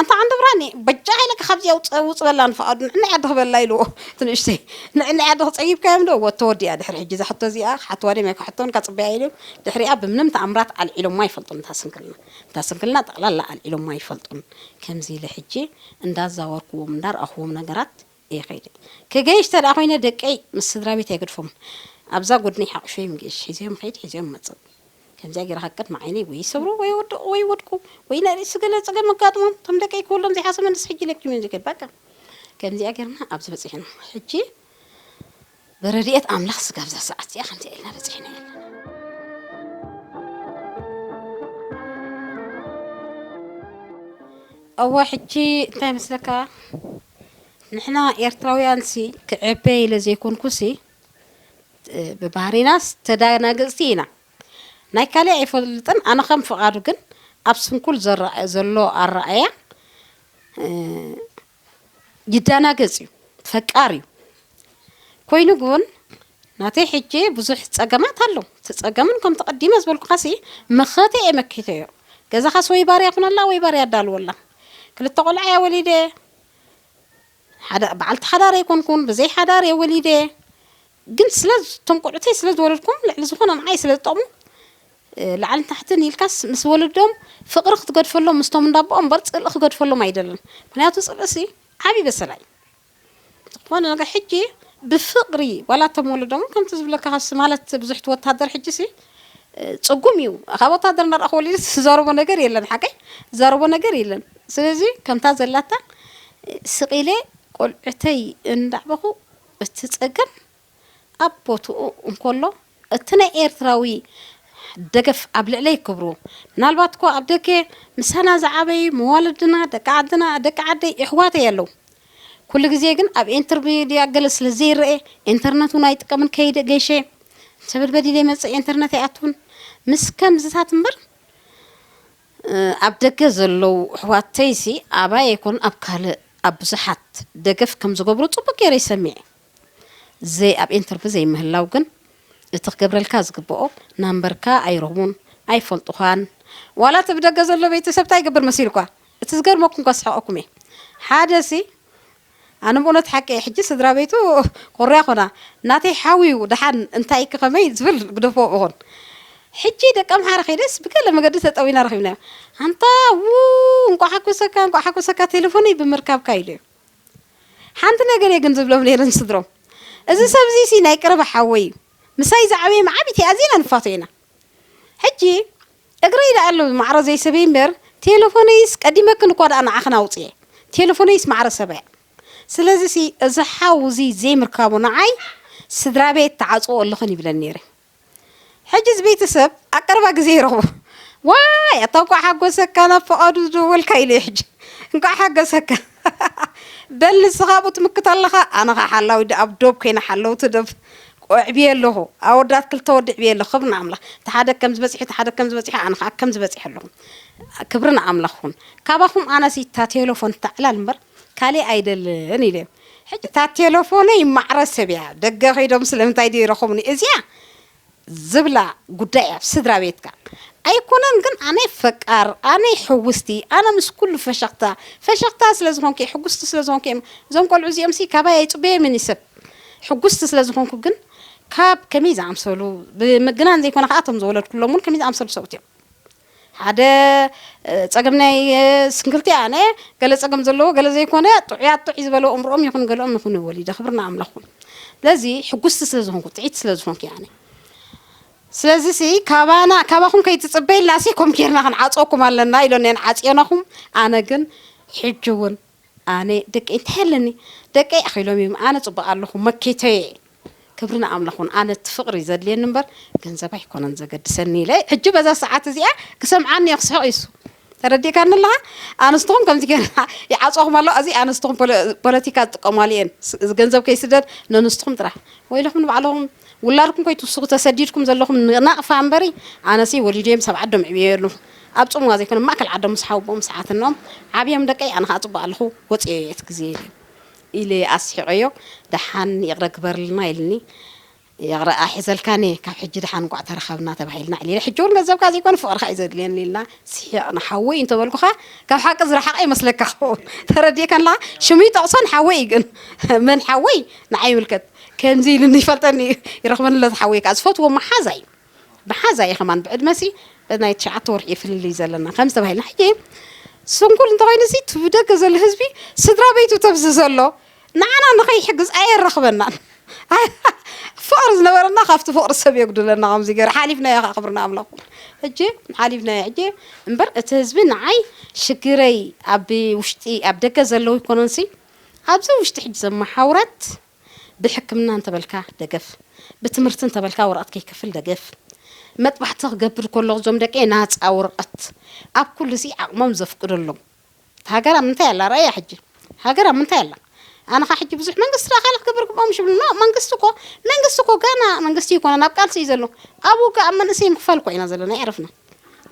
"ኣንታ ዓንዲ ብርሃን በጃ ኢለካ ካብዚ ውፅ ውፅ በላ ንፍቓዱ ንዕንዕ ዓዲ ክበላ" ኢልዎ። እቲ ንእሽተይ ንዕንዕ ዓዲ ክፀይብካዮም ዶ ወ ተወዲኣ። ድሕሪ ሕጂ እዛ ሕቶ እዚኣ ክሓትዋ ድዮም ኣይክሓትወን እካ ፅበያ ኢልዮም። ድሕሪኣ ብምንም ተኣምራት ኣልዒሎማ ኣይፈልጡን እታ ስንክልና። እታ ስንክልና ጠቕላላ ኣልዒሎማ ኣይፈልጡን። ከምዚ ኢለ ሕጂ እንዳዛወርክዎም እንዳርኣኽዎም ነገራት እየ ከይደ። ክገይሽ ተደኣ ኮይነ ደቀይ ምስ ስድራ ቤት ኣይገድፎም። ኣብዛ ጎድነይ ሓቑፈዮም ይገይሽ። ሒዘዮም ኸይድ፣ ሒዘዮም መጽእ። ከምዚኣ ገይረ ካብ ቅድሚ ዓይነይ ወይ ይሰብሩ ወይ ይወድቑ ወይ ይወድቁ ወይ ናይ ርእሲ ገለ ጸገም ኣጋጥሞም። እቶም ደቀይ ክወልዶም ዘይሓሰበ ንስ ሕጂ ለኪሙ እዮም ዝከድ። በቃ ከምዚኣ ገይርና ኣብዚ በጺሕና። ሕጂ ብረድኤት ኣምላኽ ስጋብ እዛ ሰዓት እዚኣ ከምዚኣ ኢልና በጺሕና ኣለና። እወ፣ ሕጂ እንታይ መስለካ? ንሕና ኤርትራውያንሲ ክዕበ ኢለ ዘይኮንኩሲ፣ ብባህሪናስ ተዳናገጽቲ ኢና። ናይ ካልእ ኣይፈልጥን፣ ኣነ ከም ፍቓዱ ግን ኣብ ስንኩል ዘረኣ-፣ ዘሎ ኣረኣያ፣ እ፣ ይዳናገጽ እዩ፣ ፈቃር እዩ። ኮይኑ ግን ናተይ ሕጂ ብዙሕ ጸገማት ኣሎ። እቲ ጸገምን ከምቲ ቀዲመ ዝበልኩኻሲ መኸተ እየ መኪተዮ። ገዛኻስ ወይ ባርያ ኩነላ ወይ ባርያ ኣዳልወላ። ክልተ ቆልዓ እየ ወሊደ። ሓደ በዓልቲ ሓዳር ኣይኮንኩን፣ ብዘይ ሓዳር እየ ወሊደ። ግን ስለ ዝ-፣ እቶም ቆልዑተይ ስለ ዝወለድኩም ልዕሊ ዝኾነ ንዓይ ስለ ዝጠቕሙ፣ እ፣ ላዕልን ታሕትን ኢልካስ ምስ ወለዶም ፍቕሪ ክትገድፈሎም ምስቶም እንዳቦኦም እምበር ጽልኢ ክገድፈሎም ኣይደልን። ምኽንያቱ ጽልእሲ ዓብዪ በሰላ እዩ። ዝኾነ ነገር ሕጂ ብፍቕሪ ዋላ እቶም ወለዶም ከምቲ ዝብለካ ካብሲ ማለት ብዙሕ እቲ ወታደር ሕጂሲ፣ እ፣ ጽጉም እዩ። ካብ ወታደር እንዳረኣኹ ወሊደ ዝዛረቦ ነገር የለን፣ ሓቀይ ዝዛረቦ ነገር የለን። ስለዚ ከምታ ዘላታ፣ እ፣ ስቕ ኢለ ቆልዑተይ እንዳዕበኹ እቲ ጸገም ኣብ ቦትኡ እንከሎ፣ እቲ ናይ ኤርትራዊ ደገፍ ኣብ ልዕለይ ክብሩ፣ ምናልባት እኮ ኣብ ደገ ምሳና ዝዓበዩ መዋልድና፣ ደቂ ዓድና፣ ደቂ ዓደይ፣ ኣሕዋተይ ኣለዉ። ኩሉ ግዜ ግን ኣብ ኢንተርሚድያ ገለ ስለ ዘይረአ፣ ኢንተርነት እውን ኣይጥቀምን፣ ከይደ ገይሸ ሰበድበድ ኢለ ይመጽእ፣ ኢንተርነት ኣይኣትውን። ምስ ከምዝታት እምበር፣ እ፣ ኣብ ደገ ዘለዉ ኣሕዋተይሲ ኣባይ ኣይኮኑን፣ ኣብ ካልእ ኣብ ብዙሓት ደገፍ ከም ዝገብሩ ጽቡቅ ገይረ ይሰሚዐ። ዘይ-፣ ኣብ ኢንተርቪው ዘይምህላው ግን እቲ ክገብረልካ ዝግብኦ ናምበርካ ኣይረኽቡን፣ ኣይፈልጡኻን። ዋላ እቲ ብደገ ዘሎ ቤተሰብ እንታይ ይገብር መሲልኳ? እቲ ዝገርመኩም እኳ ስሕቐኩም እየ። ሓደሲ ኣነ ብእውነት ሓቂ እየ። ሕጂ ስድራ ቤቱ ኮርያ ኮና፣ ናተይ ሓውዩ ደሓን እንታይ ከመይ ዝብል ግደፎ እኹን። ሕጂ ደቂ ኣምሓራ ከይደስ ብገለ መገዲ ተጠዊና ረኺብናዮ። ኣንታ ው እንቋዕ ሓጎሰካ፣ እንቋዕ ሓጎሰካ ቴሌፎነይ ብምርካብካ ኢሉ እዩ። ሓንቲ ነገር እየ ግን ዝብሎም ነይረ ንስድሮም። እዚ ሰብ እዚ ሲ ናይ ቀረባ ሓወይ እዩ። ምሳይ ዝዓበየ መዓቢት እየ፣ ኣዚና ንፋቶ ኢና። ሕጂ እግረይ ደኣ ኣሎ ማዕረ ዘይሰበይ እምበር፣ ቴሌፎነይስ ቀዲመክን እኳ ደኣ ንዓኽን ኣውጽየ። ቴሌፎነይስ ማዕረ ሰበያ። ስለዚ ሲ እዚ ሓው እዚ ዘይምርካቡ ንዓይ ስድራ ቤት ተዓጽዎ ኣለኽን ይብለን ነይረ። ሕጂ እዚ ቤተሰብ ኣብ ቀረባ ግዜ ይረኽቦ። ዋይ ኣታ እንኳዕ ሓጎሰካ ናብ ፍቓዱ ዝደወልካ ኢለ ሕጂ። እንኳዕ ሓጎሰካ። በል ንስኻ ኣብኡ ትምክት ኣለኻ፣ ኣነ ኸዓ ሓላዊ ዶ ኣብ ዶብ ኮይነ ሓለውቲ ዶብ ኣዕብየ ኣለኹ። ኣወዳት ክልተ ወዲ ኣዕብየ ኣለኹ። ክብሪ ንኣምላኽ። እቲ ሓደ ከም ዝበጽሐ፣ እቲ ሓደ ከም ዝበጽሐ፣ ኣነ ኸዓ ከም ዝበጽሐ ኣለኹ። ክብሪ ንኣምላኽ ይኹን። ካባኹም ኣነሲ እታ ቴሌፎን እታ ዕላል እምበር ካልእ ኣይደልን ኢለ። እታ ቴሌፎነይ ማዕረ ሰብ እያ። ደገ ከይዶም ስለምንታይ ድዩ ይረኸቡኒ? እዚኣ ዝብላ ጉዳይ ኣብ ስድራ ቤትካ ኣይኮነን። ግን ኣነ ፈቃር፣ ኣነ ሕውስቲ፣ ኣነ ምስ ኩሉ ፈሸኽታ፣ ፈሸኽታ ስለ ዝኾንኩ፣ ሕጉስቲ ስለ ዝኾንኩ እዮም። እዞም ቆልዑ እዚኦም ሲ ካባይ ኣይጽበዮምን እዩ ሰብ። ሕጉስቲ ስለ ዝኾንኩ ግን ካብ ከመይ ዝኣምሰሉ፣ ብምግናን ዘይኮነ ከኣ እቶም ዝወለድኩሎም እውን ከመይ ዝኣምሰሉ ሰብኡት እዮም። ሓደ ጸገም ናይ ስንክልቲ ኣነ፣ ገለ ጸገም ዘለዎ ገለ ዘይኮነ፣ ጥዑያት ጥዑይ ዝበለ እምርኦም ይኹን ገለኦም ይኹን ወሊደ ክብርና ኣምላኹም። ስለዚ ሕጉስቲ ስለ ዝኾንኩ፣ ጥዒት ስለ ዝኾንኩ ኣነ። ስለዚ ሲ ካባና፣ ካባኹም ከይትጽበይልና ሲ ከም ጌርና ክንዓጾኩም ኣለና ኢሎን እየን ዓጽዮናኹም። ኣነ ግን ሕጂ እውን ኣነ ደቀይ እንታይ ኣለኒ? ደቀይ ኣኺሎም እዮም። ኣነ ጽቡቕ ኣለኹ፣ መከተየ። ክብሪ ንኣምላኽ እውን። ኣነ እቲ ፍቕሪ ዘድልየኒ እምበር ገንዘብ ኣይኮነን ዘገድሰኒ ኢለ። ሕጂ በዛ ሰዓት እዚኣ ክሰምዓኒ እየ ክስሕቕ እዩ እሱ። ተረዲእካኒ ኣለኻ? ኣንስትኹም ከምዚ ገይርና ይዓጽኹም ኣሎ። እዚ ኣንስትኹም ፖለ-፣ ፖለቲካ ዝጥቀማሉ እየን። ስ-፣ እዚ ገንዘብ ከይስደድ ነንስትኹም ጥራሕ። ወይለኹም ንባዕልኹም ውላድኩም ከይትውስኹ ተሰዲድኩም ዘለኹም ናቕፋ እምበሪ፣ ኣነሲ ወሊደዮም ሰብ ዓዶም ዕብየሉ። ኣብ ጽምዋ ዘይኮነ ማእከል ዓዶም ምስ ሓውቦም ምስ ሓትኖም ዓብዮም ደቀይ ኣነ ኸዓ ጽቡቕ ኣለኹ ወጽየ እቲ ግዜ ኢለ ኢለ ኣስሒቐዮ። ደሓን ይቕረ ግበርልና ኢልኒ። ይቕረ ኣሒዘልካኒ፣ ካብ ሕጂ ደሓን እንቋዕ ተረኸብና ተባሂልና ዕሊለ። ሕጂ እውን ገንዘብካ ዘይኮነ ፍቕርኻ እዩ ዘድልየኒ ኢልና ስሒቕና። ሓወይ እንተበልኩኻ ካብ ሓቂ ዝረሓቐ ይመስለካ ክኸውን። ተረዲእካን ኣለኻ? ሽሙ ይጠቕሶን ሓወይ እዩ ግን መን ሓወይ ንዓይ ይምልከት። ከምዚ ኢሉኒ ይፈልጠኒ እዩ። ይረኽበኒ ኣሎ ሓወይ ከኣ ዝፈትዎ መሓዛ እዩ። መሓዛ እዩ ከማን ብዕድመሲ ናይ ትሽዓተ ወርሒ እዩ ፍልልይ ዘለና። ከምዚ ተባሂልና። ሕጂ ስንኩል እንተኾይኑ እዚ እቲ ብደገ ዘሎ ህዝቢ ስድራ ቤቱ ተብዚ ዘሎ ንዓና ንኸይሕግዝ ኣየራኽበናን። ፍቕሪ ዝነበረና ካብቲ ፍቕሪ ሰብ የጉድለና። ከምዚ ገይሩ ሓሊፍናዮ ከዓ ክብርና ኣምላኹ። ሕጂ ሓሊፍናዮ። ሕጂ እምበር እቲ ህዝቢ ንዓይ ሽግረይ ኣብ ውሽጢ ኣብ ደገ ዘለዉ ይኮነንሲ ኣብዚ ውሽጢ ሕጂ ዘመሓውረት ብሕክምና እንተበልካ ደገፍ፣ ብትምህርቲ እንተበልካ ወረቐት ከይከፍል ደገፍ፣ መጥባሕቲ ክገብር ከለኹ እዞም ደቀይ ናፃ ወረቐት ኣብ ኩሉ ሲ ዓቕሞም ዘፍቅደሎም። ሃገር ኣብ ምንታይ ኣላ? ረኣያ ሕጂ ሃገር ኣብ ምንታይ ኣላ? ኣነ ኸ ሕጂ ብዙሕ መንግስቲ ረኣኻ ክገብር ግብኦም ሽብሉ። ኖ፣ መንግስቲ እኮ መንግስቲ እኮ ገና መንግስቲ ይኮነ ናብ ቃልሲ እዩ ዘሎ። ኣብኡ ከ ኣብ መንእሰይ ምኽፋል እኮ ኢና ዘለና ይዕረፍና።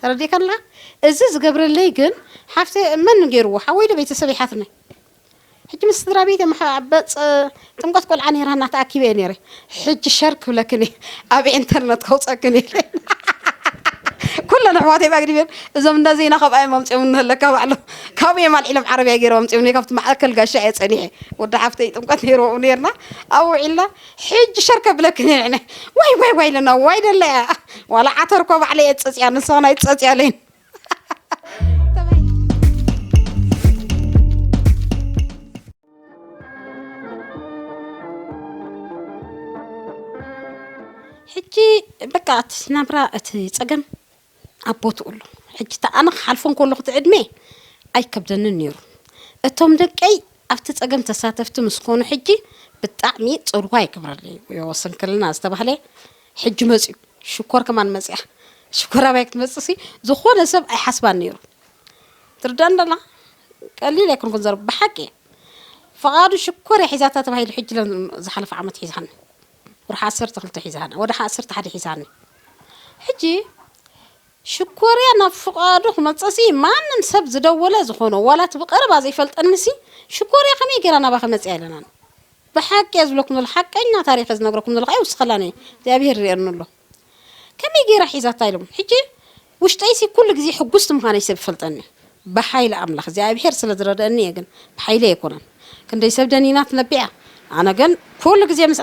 ተረዲእካ ኣለኻ? እዚ ዝገብረለይ ግን ሓፍተ መን ገይርዎ? ሓወይ ዶ ቤተሰብ ይሓትነ? ሕጂ ምስ ስድራ ቤት እዮም ሓ-፣ በጽ-፣ ጥምቀት ቆልዓ ነይራና ተኣኪበ እየ ነይረ። ሕጂ ሸር ክብለክን እየ፣ ኣብ ኢንተርነት ከውፀክን እየ። ኩለን ኣሕዋተይ ብኣግዲበን እዞም እንዳ ዜና ካብኣ እዮም ኣምፅኦም ንህለካ ባዕሎም። ካብኡ እዮም ኣልዒሎም ዓረብያ ገይሮም ኣምፅኦም። እኔ ካብቲ ማእከል ጋሻ እየ ፀኒሐ። ወዲ ሓፍተይ ጥምቀት ነይርዎ ነይርና፣ ኣብኡ ውዒልና። ሕጂ ሸር ከብለክን እየ። ዋይ ዋይ ዋይ ኣለና፣ ዋይ ደለያ። ዋላ ዓተር እኮ ባዕለይ እየ ዝፀፅያ፣ ንስኽን ኣይትፀፅያለይን። ሕጂ በቃ እቲ ናብራ፣ እቲ ጸገም ኣብ ቦትኡ ኣሎ። ሕጂ እታ ኣነ ክሓልፎ እንከለኹ እቲ ዕድመ ኣይከብደንን ነይሩ። እቶም ደቀይ ኣብቲ ጸገም ተሳተፍቲ ምስ ኮኑ ሕጂ ብጣዕሚ ጽልዋ ይግበረለይ። ስንክልና ዝተባህለ ሕጂ መጽዩ። ሽኮር ከማን መጽያ። ሽኮር ኣባይ ክትመጽእ ሲ ዝኾነ ሰብ ኣይሓስባን ነይሩ። ትርዳእ እንደላ ቀሊል ኣይኮንኩን ዘረብ ብሓቂ። ፍቓዱ ሽኮር እያ ሒዛታ ተባሂሉ ሕጂ ለ-፣ ዝሓለፈ ዓመት ሒዛኒ። ወርሓ ዓሰርተ ክልተ ሒዛኒ። ወደ ዓሰርተ ሓደ ሒዛኒ። ሕጂ ሽኮርያ ናብ ፍቓዱ ክመጽእ ሲ ማንም ሰብ ዝደወለ ዝኾነ ዋላ እቲ ብቐረባ ዘይፈልጠኒ ሲ ሽኮርያ ከመይ ገይራ ናባኺ መጽያ ኢለና። ብሓቂ እየ ዝብለኩም ዘሎ፣ ሓቀኛ ታሪኽ እየ ዝነግረኩም ዘለኹ፣ ኣይውስኸላን እየ። እግዚኣብሄር ይርእየኒ ኣሎ። ከመይ ገይራ ሒዛታ ኢሎም። ሕጂ ውሽጠይሲ ኩሉ ግዜ ሕጉስቲ ምዃነይ ሰብ ይፈልጠኒ። ብሓይሊ ኣምላኽ እግዚኣብሄር ስለ ዝረደአኒ እየ፣ ግን ብሓይሊ ኣይኮነን። ክንደይ ሰብ ደኒና ትነቢዓ። ኣነ ግን ኩሉ ግዜ ምስ፣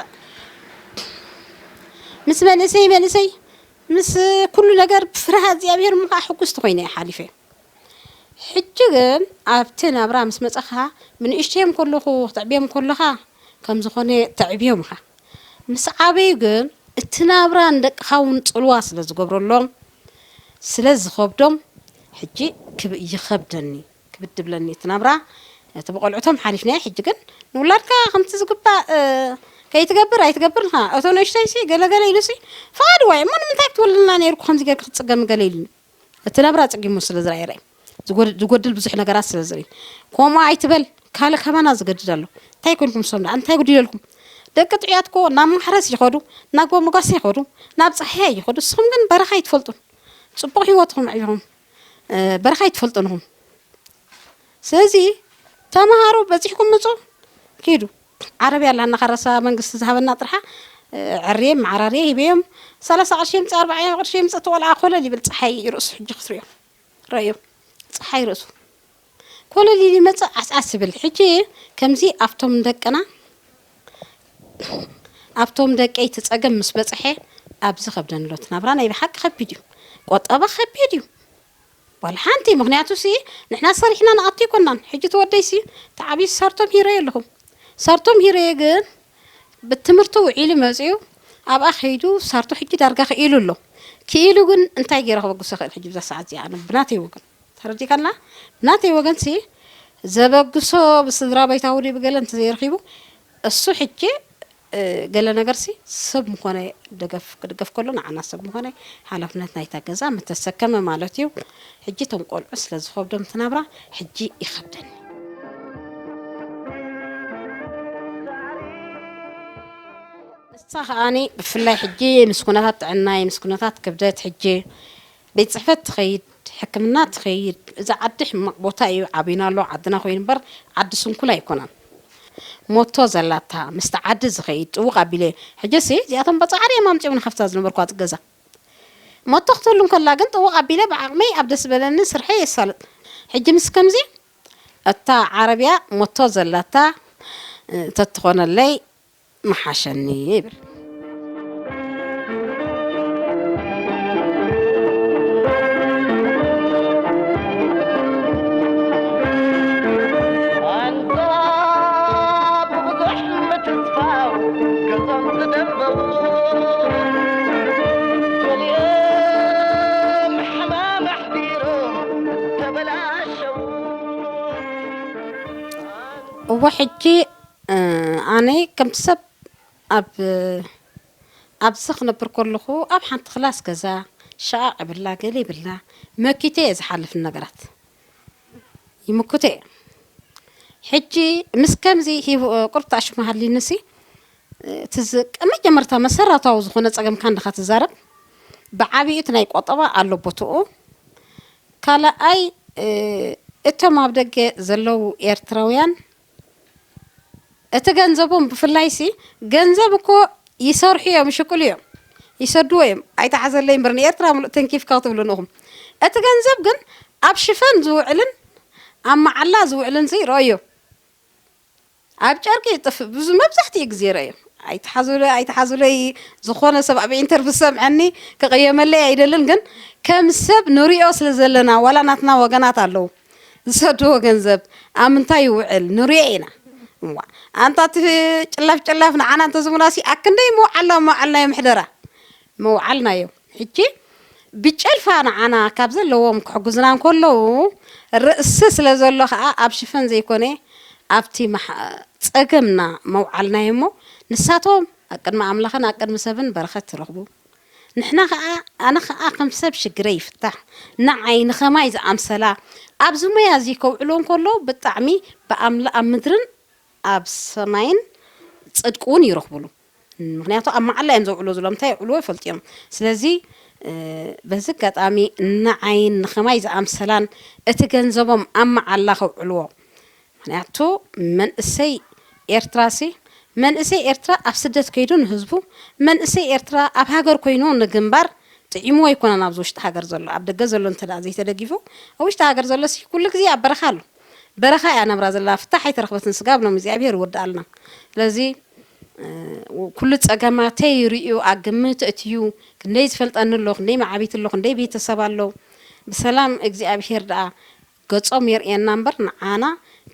ምስ መንእሰይ፣ መንእሰይ፣ ምስ ኩሉ ነገር ብፍርሃ እግዚኣብሄር ምዃ ሕጉስቲ ኮይነ እየ ሓሊፈ። ሕጂ ግን ኣብቲ ናብራ ምስ መጻኻ፣ ብንእሽተዮም ከለኹ፣ ክትዕብዮም ከለኻ ከም ዝኾነ ተዕብዮም ኢኻ። ምስ ዓበዩ ግን እቲ ናብራ ንደቅኻ እውን ጽልዋ ስለ ዝገብረሎም፣ ስለ ዝኸብዶም፣ ሕጂ ክብ-፣ ይኸብደኒ፣ ክብድ ብለኒ እቲ ናብራ። እቲ ብቆልዑቶም ሓሊፍናዮ፣ ሕጂ ግን ንውላድካ ከምቲ ዝግባእ፣ እ፣ ከይትገብር ኣይትገብር ኢኻ። እቶ ንእሽተይሲ ገለ ገለ ኢሉሲ፣ ፍቓድዋ እሞ ንምንታይ ክትወልድልና ነይርኩ ከምዚ ጌርኪ ክትጽገሚ ገለ ኢሉኒ። እቲ ናብራ ኣጸጊሙ ስለ ዝረኣየ ርኣይ። ዝጎድ-፣ ዝጎድል ብዙሕ ነገራት ስለ ዝርኢ። ከምኡ ኣይትበል፣ ካልእ ካባና ዝገድድ ኣሎ። እንታይ ኮንኩም ንሶም ደኣ? እንታይ ጉዲለልኩም? ደቂ ጥዑያት እኮ ናብ ማሕረስ ይኸዱ፣ ናብ ጎቦ መጓሰ ይኸዱ፣ ናብ ጻህያይ ይኸዱ። ንስኹም ግን በረኻ ኣይትፈልጡን። ጽቡቕ ህይወትኹም ኣዕቢኹም፣ እ፣ በረኻ ኣይትፈልጡን ኢኹም። ስለዚ ተምሃሩ፣ በጺሕኩም ምጹ፣ ኪዱ። ዓረብያ ኣላ እናኸረሳ መንግስቲ ዝሃበና ጥርሓ፣ እ፣ ዕርየ መዓራርየ ሂበዮም። ሰላሳ ቅርሺ የምፅእ፣ ኣርባዓ ቅርሺ የምፅእ፣ እቲ ቆልዓ ኮለል ይብል። ፀሓይ ይርእሱ ሕጂ ክትሪኦ። ረእዮ። ፀሓይ ርእሱ። ኮለል ይመፅእ ዓስዓስ ይብል። ሕጂ ከምዚ ኣብቶም ደቅና፣ ኣብቶም ደቀይ እቲ ፀገም ምስ በፅሐ ኣብዚ ከብደን ኣሎ። እቲ ናብራ ናይ ብሓቂ ከቢድ እዩ። ቆጠባ ከቢድ እዩ። ዋላ ሓንቲ፣ ምኽንያቱ ሲ ንሕና ሰሪሕና ንኣቱ ኣይኮናን። ሕጂ እቲ ወደይ ሲ ተዓብዩ ሰርቶም ሂረዮ ኣለኹ። ሰርቶም ሂረዮ ግን ብትምህርቲ ውዒሉ መፂኡ ኣብኣ ከይዱ ሰርቶ ሕጂ ዳርጋ ክኢሉ ኣሎ። ክኢሉ ግን እንታይ ገይረ ከበግሶ ይኽእል? ሕጂ ብዛ ሰዓት እዚኣ ኣነ ብናተይ ወገን ተረዲእካና? ብናተይ ወገን ሲ ዘበግሶ ብስድራ ቤታዊ ድዩ ብገለ እንተዘይረኺቡ እሱ ሕጂ፣ እ፣ ገለ ነገር ሲ ሰብ ምኾነ ደገፍ ክድገፍ ከሎ ንዓና ሰብ ምኾነ ሓላፍነት ናይታ ገዛ ምተሰከመ ማለት እዩ። ሕጂ እቶም ቆልዑ ስለ ዝኸብዶም እቲ ናብራ ሕጂ ይኸብደኒ። ንሳ ከኣኒ ብፍላይ ሕጂ ምስ ኩነታት ጥዕናይ፣ ምስ ኩነታት ክብደት ሕጂ ቤት ጽሕፈት ትኸይድ፣ ሕክምና ትኸይድ፣ እዚ ዓዲ ሕማቕ ቦታ እዩ፣ ዓብዩና ኣሎ፣ ዓድና ኮይኑ እምበር ዓዲ ስንኩል ኣይኮነን። ሞቶ ዘላታ፣ ምስቲ ዓዲ ዝኸይድ ጥውቕ ኣቢለ፣ ሕጂሲ እዚኣቶም በጻዕሪ እዮም ኣምጺኦም ንኸፍታ ዝነበርኳ ገዛ። ሞቶ ክትህሉ እንከላ ግን ጥውቕ ኣቢለ ብዓቕመይ ኣብ ደስ በለኒ ስርሐይ የሳልጥ። ሕጂ ምስ ከምዚ እታ ዓረብያ ሞቶ ዘላታ፣ እ፣ ተትኾነለይ ምሓሸኒ ይብል። ኣንታ ብብዙሕ ምትስፋው ገጾም ዝደንበቡ፣ ገሊኦም ሕማም ኣሕዲሮም ተበላሸዉ። እወ፣ ሕጂ፣ እ፣ ኣነ ከምቲ ሰብ ኣብ፣ ኣብዚ ክነብር ከለኹ ኣብ ሓንቲ ክላስ ገዛ ሸቓቕ ይብላ፣ ገለ ይብላ፣ መኪተ እየ ዝሓልፍ ነገራት። ይምክቶ እየ። ሕጂ ምስ ከምዚ ሂቡ፣ ቁርብ ተኣሽሙ ሃሊንሲ፣ እቲ ዝ-፣ መጀመርታ መሰረታዊ ዝኾነ ጸገምካ እንድኻ ትዛረብ፣ ብዓቢኡ እቲ ናይ ቆጠባ ኣሎ ቦትኡ። ካልኣይ፣ እ፣ እቶም ኣብ ደገ ዘለዉ ኤርትራውያን እቲ ገንዘቦም ብፍላይሲ፣ ገንዘብ እኮ ይሰርሑ እዮም፣ ይሽቅሉ እዮም፣ ይሰድዎ እዮም። ኣይተሓዘለይ እምበር ንኤርትራ ምሉእ ተንኪፍካ ክትብሉ ንእኹም። እቲ ገንዘብ ግን ኣብ ሽፈን ዝውዕልን ኣብ መዓላ ዝውዕልን ሲ ረእዮ። ኣብ ጨርቂ ይጥፍእ፣ ብዙ መብዛሕትኡ ግዜ ረእዮ። ኣይተሓዙለይ፣ ኣይተሓዙለይ፣ ዝኾነ ሰብ ኣብ ኢንተርቪው ዝሰምዐኒ ክቕየመለይ ኣይደልን፣ ግን ከም ሰብ ንሪኦ ስለ ዘለና፣ ዋላ ናትና ወገናት ኣለዉ። ዝሰድዎ ገንዘብ ኣብ ምንታይ ይውዕል ንሪኦ ኢና። እዋ፣ ኣንታ እቲ ጭላፍ ጭላፍ ንዓና እንተዝሙናሲ ኣክንደይ ምውዓልና ምውዓልናዮ ምሕደራ። ምውዓልናዮ። ሕጂ ብጨልፋ ንዓና ካብ ዘለዎም ክሕግዙና እንከለዉ፣ ርእሲ ስለ ዘሎ ኸኣ ኣብ ሽፈን ዘይኮነ ኣብቲ መሓ-፣ ጸገምና መውዓልናዮ እሞ፣ ንሳቶም ኣብ ቅድሚ ኣምላኽን ኣብ ቅድሚ ሰብን በረኸት ትረኽቡ። ንሕና ኸኣ፣ ኣነ ኸኣ ከም ሰብ ሽግረይ ይፍታሕ። ንዓይ ንኸማይ ዝኣምሰላ ኣብዚ ሞያ እዚ ከውዕሎ እንከሎ ብጣዕሚ ብኣምላ-፣ ኣብ ምድርን ኣብ ሰማይን ጽድቂ እውን ይረኽብሉ። ምኽንያቱ ኣብ መዓላ እዮም ዘውዕሎ ዝብሎም፣ እንታይ የውዕልዎ ይፈልጡ እዮም። ስለዚ፣ እ፣ በዚ ኣጋጣሚ ንዓይን ንኸማይ ዝኣምሰላን እቲ ገንዘቦም ኣብ መዓላ ከውዕልዎ። ምኽንያቱ መንእሰይ ኤርትራሲ፣ መንእሰይ ኤርትራ ኣብ ስደት ከይዱ ንህዝቡ፣ መንእሰይ ኤርትራ ኣብ ሃገር ኮይኑ ንግንባር ጥዒምዎ ኣይኮነን ኣብዚ ውሽጢ ሃገር ዘሎ። ኣብ ደገ ዘሎ እንተ ደኣ ዘይተደጊፉ፣ ኣብ ውሽጢ ሃገር ዘሎሲ ኩሉ ግዜ ኣብ በረኻ ኣሎ። በረኻ እያ ነብራ ዘላ፣ ፍታሕ ኣይተረኽበትን ስጋብ ሎም እግዚኣብሔር ይወድኣልና። ስለዚ፣ እ፣ ኩሉ ጸገማተይ ርእዩ ኣብ ግምት እትዩ፣ ክንደይ ዝፈልጠኒ ኣሎ፣ ክንደይ መዓቢት ኣሎ፣ ክንደይ ቤተሰብ ኣሎ። ብሰላም እግዚኣብሔር ደኣ ገጾም የርእየና እምበር፣ ንዓና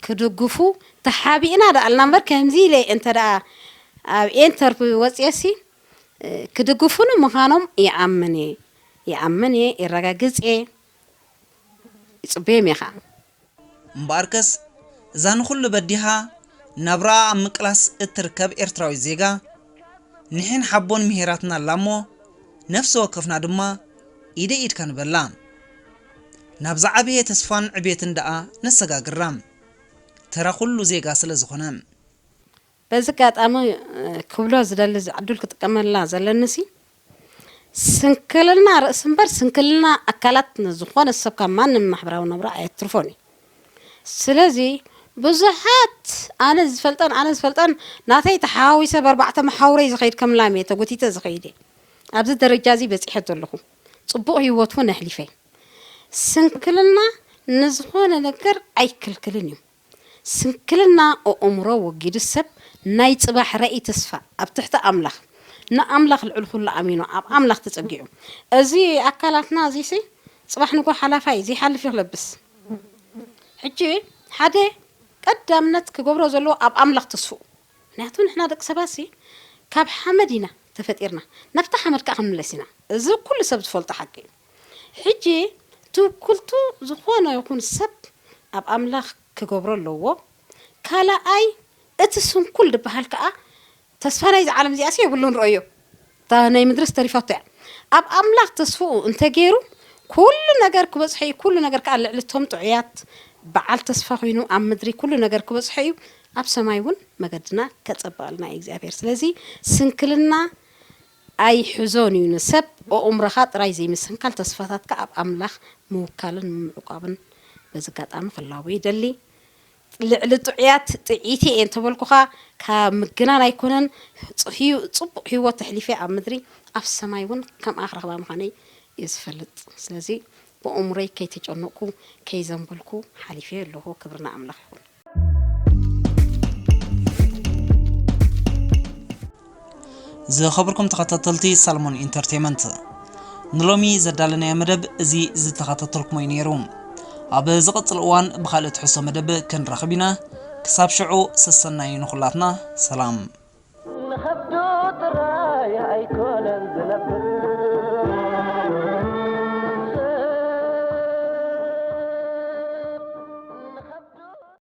ክድግፉ ተሓቢእና ደኣልና እምበር፣ ከምዚ ኢለ እንተ ደኣ ኣብ ኢንተርቪው ወጽየሲ፣ እ፣ ክድግፉኒ ምዃኖም ይኣምን እየ፣ ይኣምን እየ፣ የረጋግጽ እየ፣ ይጽበዮም እየ ኸኣ። እምበኣርከስ፣ እዛ ንኹሉ በዲሃ ናብራኣ ኣብ ምቅላስ እትርከብ ኤርትራዊት ዜጋ፣ ንሕን ሓቦን ምሂራትና ኣላ እሞ፣ ነፍሲ ወከፍና ድማ ኢደይ ኢድካ ንበላ። ናብ ዝዓበየ ተስፋን ዕቤትን ደኣ ነሰጋግራ። ተራ ኩሉ ዜጋ ስለ ዝኾነ። በዚ ኣጋጣሚ፣ እ፣ ክብሎ ዝደሊ፣ እዚ ዕድል ክጥቀመላ ዘለኒሲ፣ ስንክልና ርእሲ እምበር ስንክልና ኣካላት ንዝኾነ ሰብ ካብ ማንም ማሕበራዊ ናብራ ኣየትርፎን እዩ። ስለዚ ብዙሓት ኣነ ዝፈልጠን ኣነ ዝፈልጠን ናተይ ተሓዋዊሰ በርባዕተ መሓውረይ ዝኸይድ ከም ላም እየ ተጎቲተ ዝኸይድ እየ። ኣብዚ ደረጃ እዚ በፂሐ ዘለኹ ፅቡቕ ህይወት እውን ኣሕሊፈ። ስንክልና ንዝኾነ ነገር ኣይክልክልን እዩ። ስንክልና ኣእምሮ ወጊዱ ሰብ ናይ ፅባሕ ራኢ ተስፋ ኣብ ትሕቲ ኣምላኽ ንኣምላኽ ልዕል ኩሉ ኣሚኑ ኣብ ኣምላኽ ተፀጊዑ እዚ ኣካላትና እዚሲ ፅባሕ ንጎ ሓላፋይ ዘይሓልፍ ይኽለብስ። ሕጂ ሓደ ቀዳምነት ክገብሮ ዘለዎ ኣብ ኣምላኽ ተስፍኡ። ምክንያቱ ንሕና ደቂ ሰባት ሲ ካብ ሓመድ ኢና ተፈጢርና፣ ናብታ ሓመድ ከዓ ክንምለስ ኢና። እዚ ኩሉ ሰብ ዝፈልጦ ሓቂ እዩ። ሕጂ ትውክልቱ ዝኾነ ይኹን ሰብ ኣብ ኣምላኽ ክገብሮ ኣለዎ። ካልኣይ እቲ ስንኩል ዝበሃል ከዓ ተስፋ ናይዚ ዓለም እዚኣሲ የብሉን። ረኣዮ እታ ናይ ምድርስ ተሪፋቶ እያ። ኣብ ኣምላኽ ተስፍኡ እንተገይሩ ኩሉ ነገር ክበፅሖ እዩ። ኩሉ ነገር ከዓ ልዕሊ እቶም ጥዑያት በዓል ተስፋ ኮይኑ ኣብ ምድሪ ኩሉ ነገር ክበፅሖ እዩ። ኣብ ሰማይ እውን መገድና ከፀብቐልና እዩ እግዚኣብሔር። ስለዚ ስንክልና ኣይሕዞን እዩ ንሰብ። ኣእምሮኻ ጥራይ ዘይምስንካል ተስፋታትካ ኣብ ኣምላኽ ምውካልን ምዕቋብን በዚ ኣጋጣሚ ክላቦ ይደሊ። ልዕሊ ጥዑያት ጥዒቲ እየ እንተበልኩኻ ካብ ምግናን ኣይኮነን። ፅቡቕ ህይወት ኣሕሊፈ ኣብ ምድሪ ኣብ ሰማይ እውን ከምኣ ክረኽባ ምዃነይ እየ ዝፈልጥ። ስለዚ ብእምሮይ ከይተጨነቕኩ ከይዘንበልኩ ሓሊፈ ኣለኹ። ክብርና ኣምላኽ ይኹን። ዝኸበርኩም ተኸታተልቲ ሳልሞን ኢንተርቴመንት፣ ንሎሚ ዘዳለናዮ መደብ እዚ ዝተኸታተልኩሞ እዩ ነይሩ። ኣብ ዝቕጽል እዋን ብኻልእ ትሕዝቶ መደብ ክንራኸብ ኢና። ክሳብ ሽዑ ሰሰናዩ ንኹላትና። ሰላም።